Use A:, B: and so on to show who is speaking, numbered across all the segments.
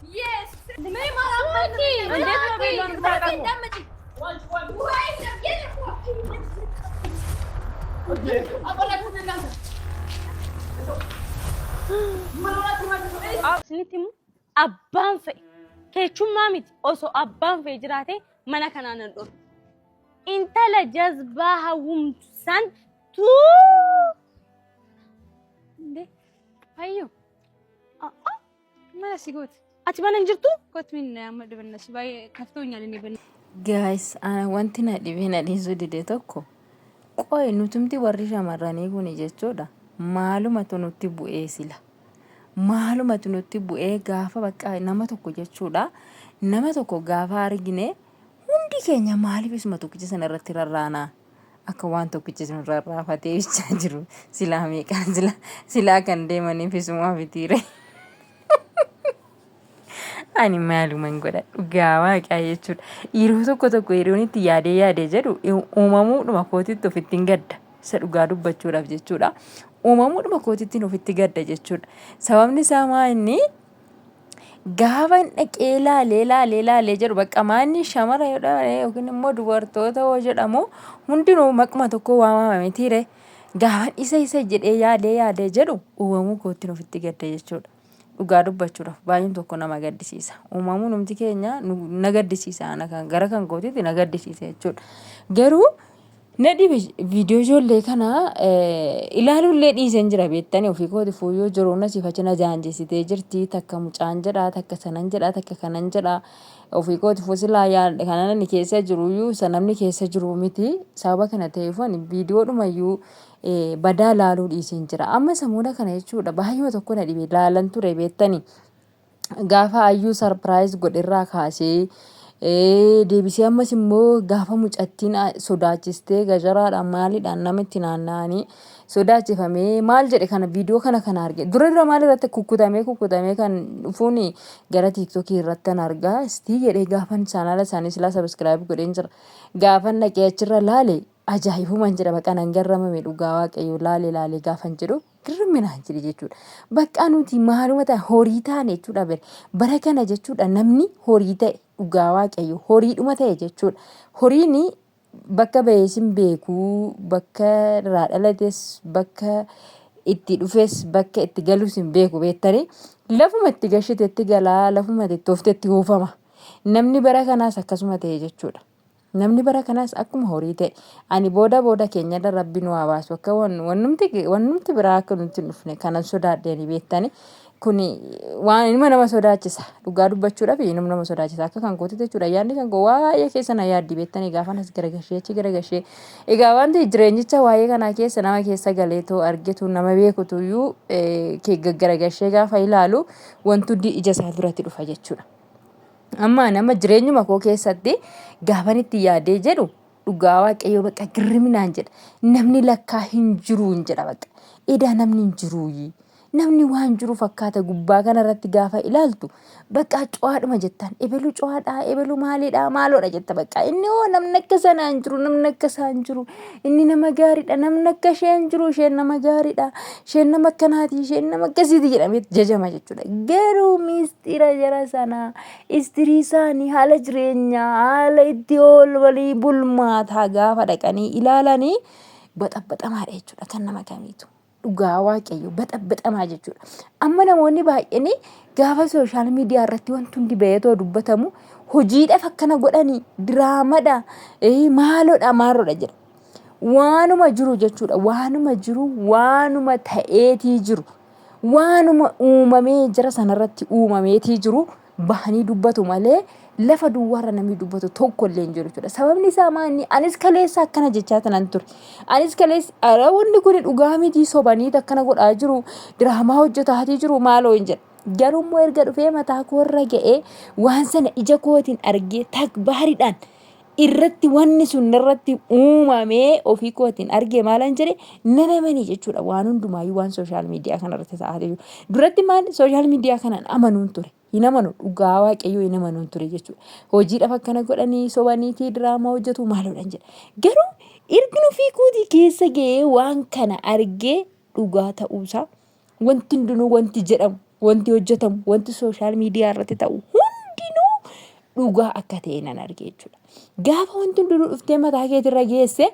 A: እንዴት ነው ቬሎን የምታቀርበው? Isinitti himu abbaan fe'e keechummaa miti osoo abbaan fe'e jiraate mana kanaa nan dhorku. Intala jazbaa hawwumtu san tuu.
B: እንዴ አዩ ማለት ሲጎት
A: Ati mana hin jirtu?
B: ኮት ምን ያመድ በነሱ ባይ ከፍቶኛል። እኔ በነ
C: Guys, ana wanti na dhibee na dhiisuu dide tokko qoy nutumti warri shamarranii kuni jechuudha maalumatu nutti bu'ee sila maalumatu nutti bu'ee gaafa bakka nama tokko jechuudha nama tokko gaafa argine hundi keenya maaliif isuma tokkicha sana irratti rarraanaa akka waan tokkichi sun rarraafatee bichaa jiru silaa meeqaan silaa silaa kan deemaniif isumaa fitiire. Ani maaluman godha dhugaa waaqaa jechuudha. Yeroo tokko tokko yeroon itti yaadee yaadee jedhu uumamuudhuma kootitti ofitti hin gadda. Isa dhugaa dubbachuudhaaf jechuudha. Uumamuudhuma kootittiin ofitti gadda jechuudha. Sababni isaa maa inni Gaafan dhaqee laalee laalee laalee jedhu bakka maanni shamara yoo jedhame yookiin immoo dubartoota yoo jedhamu hundinuu maquma tokko waamama mitiire. Gaafan isa isa jedhee yaadee yaadee jedhu uumamuu koottiin ofitti gadda jechuudha. Dhugaa dubbachuudhaaf baay'een tokko nama gaddisiisa. Uumamuun humti keenya na gaddisiisa ana kan gara kan kootiitti na gaddisiisa jechuudha. Garuu Na dhibe viidiyoo ijoollee kana ilaaluullee dhiiseen jira beektanii ofii kooti fuuyyoo jiruun asiif achi na jaanjessitee jirti takka mucaan jedha takka sanan jedha takka kanan jedha ofii kooti fuu silaa yaadde kanan ani keessa jiruyyuu isa namni keessa jiru miti sababa kana ta'eef ani viidiyoodhumayyuu badaa laaluu dhiiseen jira amma samuuna kana jechuudha baay'ee tokko na dhibe laalan ture beektanii. Gaafa ayyuu sarpiraayiz godherraa kaasee deebisee ammas immoo gaafa mucattiin sodaachistee gajaraadhaan maaliidhaan nama itti naanna'anii sodaachifamee maal jedhe kana viidiyoo kana kana arge dura dura maal irratti kukkutamee kukkutamee kan dhufuun gara tiiktokii irratti kan argaa istii jedhee gaafan chaanaala isaanii silaa sabiskiraayib godheen jira gaafan dhaqee achirra laale ajaa'ibuman jedha baqa nan garramame dhugaa waaqayyo laale laale gaafan jedhu Girmi naan jedhe jechuudha. Bakka nuti maaluma ta'e horii taane jechuudha bere. Bara kana jechuudha namni horii ta'e dhugaa waaqayyo horiidhuma ta'e jechuudha. Horiin bakka ba'ees hin beeku, bakka irraa dhalates, bakka itti dhufes, bakka itti galus hin beeku beektanii. Lafuma itti gashitetti galaa, lafuma itti ooftetti oofama. Namni bara kanaas akkasuma ta'e jechuudha. Namni bara kanaas akkuma horii ta'e. Ani booda booda keenyarra rabbi nu haa baasu. Akka wannumti wannumti biraa akka nutti hin dhufne kanan sodaadhe ani beektani. Kuni waan ilma nama sodaachisa. Dhugaa dubbachuudhaaf ilma nama sodaachisa. Akka kan kootitti jechuudha. Yaadni kan koo waa'ee keessa na yaaddi beektani gaafan as garagashee achi garagashee. Egaa wanti jireenyicha waa'ee kanaa keessa nama keessa galeetoo argetu nama beekutuyyuu gaggaragashee gaafa ilaalu wanti hundi ija isaa duratti dhufa jechuudha. Amma nama jireenyuma koo keessatti gaafan itti yaadee jedhu dhugaa waaqayyoo bakka girriminaan jedha. Namni lakkaa hin jiruun jedha bakka. Edaa namni hin jiruuyi. Namni waan jiru fakkaata gubbaa kanarratti gaafa ilaaltu bakka cuwaadhuma jettaan. Ebelu cuwaadhaa, ebelu maaliidhaa, maaloodha jetta bakka. Inni hoo namni akka sanaa hin jiru, namni akka isaa hin jiru. Inni nama gaariidha, namni akka ishee hin jiru, isheen nama gaariidha, isheen nama akkanaati, isheen nama akkasiiti jedhamee jajama jechuudha. Garuu miistira jara sanaa, istirii isaanii, haala jireenyaa, haala itti oolanii bulmaataa gaafa dhaqanii ilaalanii baxabaxamaadha jechuudha kan nama kamiitu. Dhugaa waaqayyo baxabaxamaa jechuudha. Amma namoonni baay'een gaafa sooshaal miidiyaa irratti wanti hundi ba'eetoo dubbatamu hojiidhaaf akkana godhanii diraamadha maaloodha maaloodha jedha. Waanuma jiru jechuudha waanuma jiru waanuma ta'eetii jiru. Waanuma uumamee jara sanarratti uumameetii jiru bahanii dubbatu malee lafa duwwaarra namni dubbatu tokko illee hin jiru jechuudha. Sababni isaa maanni anis kaleessa akkana jechaa tanan ture. Anis kaleessa ara wanni kun dhugaa mitii sobanii akkana godhaa jiru diraamaa hojjetaatii jiru maaloo hin jedha. Garuu immoo erga dhufee mataa koorra ga'ee waan sana ija kootiin argee tagbaariidhaan irratti wanni sun narratti uumamee ofii kootiin argee maalan jedhe nan amane jechuudha. Waan hundumaayyuu waan sooshaal miidiyaa kanarratti ta'aa jiru. Duratti maal sooshaal miidiyaa kanaan amanuun ture. Hin amanu dhugaa waaqayyoo hin amanuun ture jechuudha. Hojiidhaaf akkana godhanii sobaniitii diraamaa hojjetu maaloodhaan jedha. Garuu ergin ofii kootii keessa ga'ee waan kana argee dhugaa ta'uusaa wanti hundinuu wanti jedhamu Wanti hojjetamu, wanti sooshaal miidiyaa irratti ta'u hundinuu dhugaa akka ta'e nan arge jechuudha. Gaafa wanti hundinuu dhuftee mataa keetirra geesse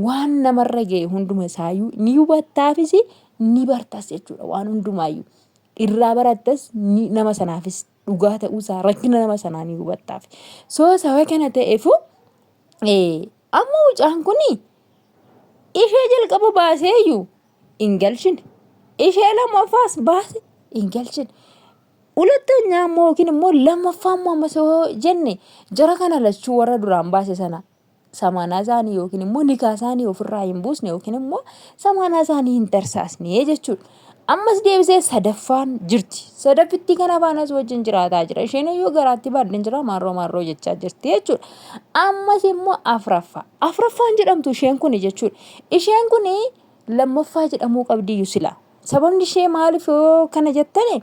C: waan namarra ga'e hunduma isaayyuu ni hubattaafis ni bartas jechuudha waan hundumaayyuu. Irraa barattas ni nama sanaafis dhugaa ta'uusaa rakkina nama sanaa ni hubattaaf. So saba kana ta'eefu amma mucaan kuni ishee jalqaba baaseeyyu hin galchine. Ishee lammaffaas baase hin galchine. Hulattanyaa immoo yookiin immoo lammaffaa immoo ammas yoo jenne jara kana lachuu warra duraan baase sana samaanaa isaanii yookiin immoo nikaa isaanii ofirraa hin buusne yookiin immoo samaanaa isaanii hin tarsaasne jechuudha. Ammas deebisee sadaffaan jirti. Sadaffittii kana faanas wajjin jiraataa jira. Isheen iyyuu garaatti baadheen jira maarroo maarroo jechaa jirti jechuudha. Ammas immoo afraffaa. Afraffaan jedhamtu isheen kuni jechuudha. Isheen kuni lammaffaa jedhamuu qabdiyyuu sila. Sababni ishee maaliif yoo kana jettani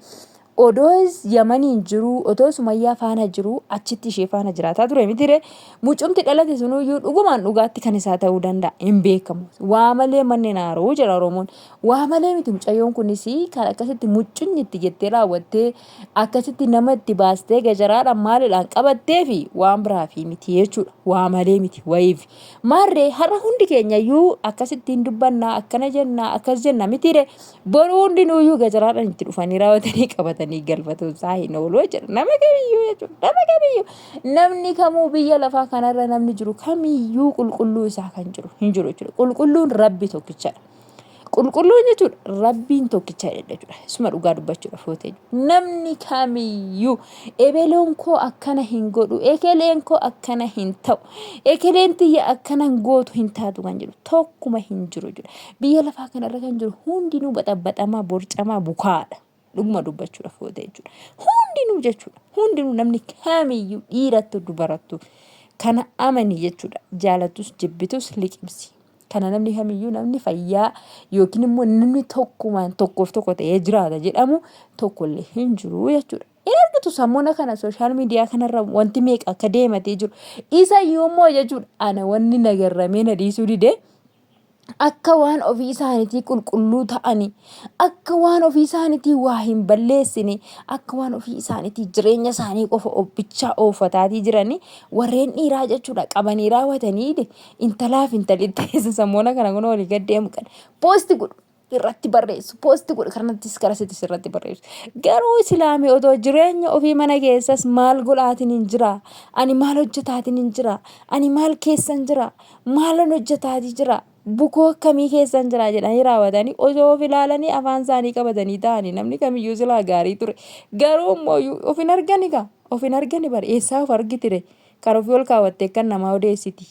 C: odoo Yamaniin jiruu otoo Sumayyaa faana jiruu achitti ishee faana jiraataa ture mitire mucumti dhalate sunuyyuu dhugumaan dhugaatti kan isaa ta'uu danda'a hin beekamu. Waa malee manni naaruu jedha Oromoon. Waa malee miti mucayyoon kunis kan akkasitti muccunyi itti jettee raawwattee akkasitti nama itti baastee gajaraadhaan maalidhaan qabattee fi waan biraa fi miti jechuudha. Waa malee miti wayiif. Maarree har'a hundi keenya iyyuu akkasitti hin dubbannaa akkana jennaa akkas jenna mitiire boruu hundinuuyyuu gajaraadhaan itti dhufanii raawwatanii qabatanii galfatuun isaa hin oolu jechuudha. Nama kamiyyuu jechuudha. Nama kamiyyuu namni kamuu biyya lafaa kanarra namni jiru kamiyyuu qulqulluu isaa kan jiru hin jiru jechuudha. Qulqulluun Rabbi tokkichadha. Qulqulluun jechuudha Rabbiin tokkicha jechuudha. Isuma dhugaa dubbachuudhaaf yoo ta'e namni kamiyyuu ebeloon koo akkana hin godhu ekeleen koo akkana hin ta'u ekeleen tiyya akkana hin gootu hin taatu kan jedhu tokkuma hin jiru jechuudha. Biyya lafaa kanarra kan jiru hundinuu baxabaxamaa borcamaa bukaadha. Dhuguma dubbachuudhaaf yoo ta'e jechuudha. Hundinuu jechuudha. Hundinuu namni kamiyyuu dhiirattu dubarattu kana amani jechuudha. Jaalattus jibbitus liqimsi. Kana namni kamiyyuu namni fayyaa yookiin immoo namni tokkumaan tokkoof tokko ta'ee jiraata jedhamu tokkollee hin jiru jechuudha. In argitu sammuna kana sooshaal miidiyaa kanarra wanti meeqa akka deematee jiru. Isa yoommoo jechuudha ana wanni na garramee na dhiisuu didee akka waan ofii isaaniitii qulqulluu ta'anii, akka waan ofii isaaniitii waa hin balleessine, akka waan ofii isaaniitii jireenya isaanii qofa bichaa oofataatii jiranii warreen dhiiraa jechuudha qabanii raawwatanii intalaaf intalitti isa sammoona kana kun walii gad deemu kana poosti godhu irratti barreessu poosti godhu kanattis karasittis irratti barreessu garuu islaamii otoo jireenya ofii mana keessas maal godhaatiin hin jira ani maal hojjetaatiin hin jira ani maal keessan jira Maalan hojjetaatii jira? Bukoo akkamii keessan jira? jedhanii raawwatanii osoo of ilaalanii afaan isaanii qabatanii taa'anii namni kamiyyuu silaa gaarii ture. Garuu immoo of hin argani kaa. Of hin argani bar eessaa of argitire? Kan ofii ol kaawwattee kan namaa odeessiti.